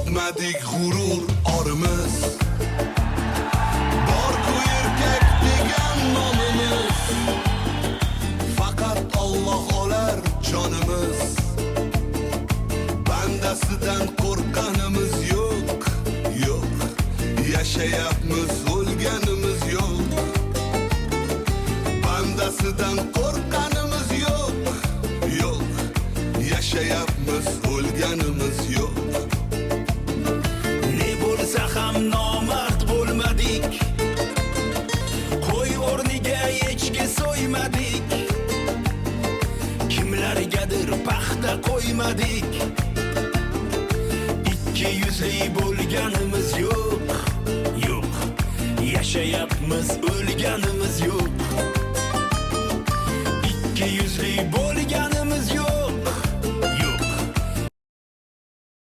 Sotmadik g'urur orimiz. Bor-ku erkak degan nomimiz. Faqat Alloh olar jonimiz. Bandasidan qo'rqqanimiz yo'q, yo'q. Yashayapmiz, o'lganimiz yo'q. Bandasidan qo'rqqanimiz yo'q, yo'q. Yashayapmiz, o'lganimiz yo'q. Ne bo'lsa ham nomard bo'lmadik. Qo'y o'rniga echki so'ymadik. Kimlargadir paxta qo'ymadik. Ikki yuzli bo'lganimiz yo'q, yo'q. Yashayapmiz, o'lganimiz yo'q. Ikki yuzli bo'lganimiz yo'q.